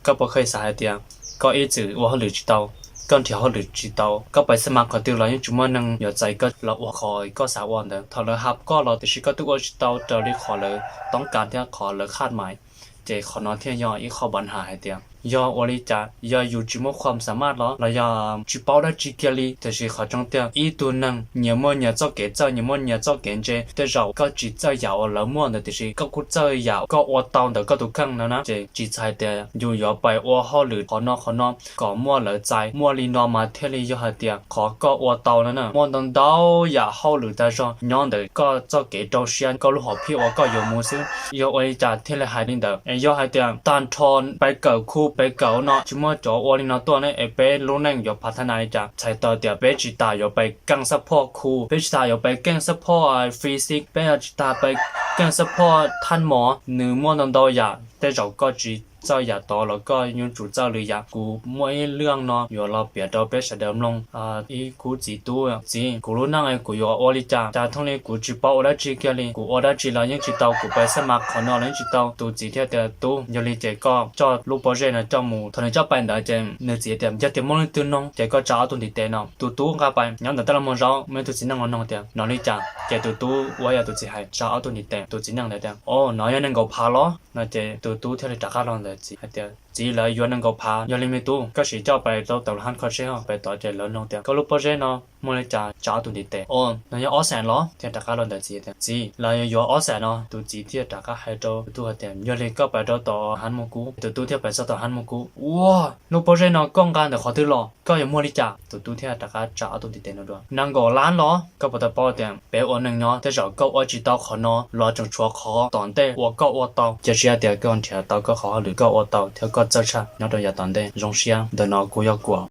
Koj puas kheev xav hais tias koj ib txwm ua hauj lwm tsis tau, koj nrhiav hauj lwm tsis tau, koj pais xab mas qhov twg los yeej tsis muaj neeg yuav txais koj los ua qhov koj xav ua ntawd. Thaum lawv hab koj los tiam sis koj twb ua tsis tau raws li qhov lawv toob kas thiab qhov lawv khaj mais, ces qhov no thiaj yog ib qho npav has hais tias yog ua li cas, yog yus tsis muaj khuam xas maj los los yog tsis paub dab tsi kiag li, tiam sis qhov tseeb tiag ib tug neeg nyias muaj nyias txoj kev txawj, nyias muaj nyias txoj kev ntse. Tej zaum koj tsis txawj yam uas lawv muaj ntawd tiam sis koj kuj txawj yam koj ua tau ntawm koj tus kheej no na. Ces tsis txhais tias yus yuav pais ua hauj lwm qhov no qhov no kom muaj lawv txais, muaj li no mas thiaj li yog hais tias qhov koj ua tau no na. Muaj ntau ntau yam hauj lwm tag zog nyob ntawm koj txoj kev rau siab, koj lub hom phiaj uas koj yuav mus xwb. Yog ua li cas thiaj li hais li ntawd? Es yog hais tias tag nrho pes kawm khu pes kawm no tsis muaj cov ua li no tuaj ne, es peb lub neej yuav phav thab nas li cas? Txhais tau tias peb tsis tas yuav pes keej xab phoj khu, peb tsis tas yuav pes keej xab phoj physics, peb yuav tsis tas pes keej xab phoj thaj mov, nws muaj ntau ntau yam. Tej zaum koj tsis txawj yam tod los koj yuav tsum txawj lwm yam. Kuv muaj ib lwm no yuav los piav rau peb sawv daws mloog. Ib khub txiv tub, txiv, kuv lub neej kuv yuav ua li cas, cas thooj li kuv tsis paub ua dab tsi kiag li, kuv ua dab tsi los yeej tsis tau, kuv pais xab mas qhov no los yeej tsis tau. Tus txiv thiaj tias, tub, yog li ces koj coj lub pob zeb no coj mus. Thaum nws coj pais ntawd ces nws txiv tias, yog tias muaj leej twg nug ces koj tsa ob tug ntiv tes no. Tus tub nqa pais nyob ntawm tab laj mus zaum, muaj ib tug txiv neej los nug tias, no li cas? Ces tus tub ua yam tus txiv hais, tsa ob tug ntiv tes. Tus txiv neej ntawd tias, o, no yog nees nkaum phav los? No ces tus tub thiaj li rov qab los ntawm txiv hais tias, txiv, lawv yuav nees nkaum phav. Yog li me tub, koj sim coj pais rau tom lub hab kho seb os. Pais tod ces lawv nug tias, koj lub pob zeb no muaj li cas, tsa ob tug ntiv tes. O, no yog ob xees los? Thiaj rov qab los ntawm txiv tias, txiv, lawv yuav ob xees no. Tus txiv thiaj rov qab hais rau tus tub hais tias, yog li koj pais rau tom hab mus kub. Tus tub thiaj pais txog tom hab mus kub. Ua, lub pob zeb no koj nqa ntawm qhov twg los? Koj yuav muag li cas? Tus tub thiaj rov qab tsa ob tug ntiv tes no dua. Nees nkaum lab los? Koj puas tau paub tias peb ua neej nyob tej zaum koj ua tsis tau qhov no los tseem tshuav qhov tom ntej uas koj ua tau. Cia siab tias koj nrhiav tau koj qhov hauj lwm koj ua tau thiab koj txawj tshaj nyob rau yav tom ntej. Zoo siab, ntawm no kuv yog Kuam.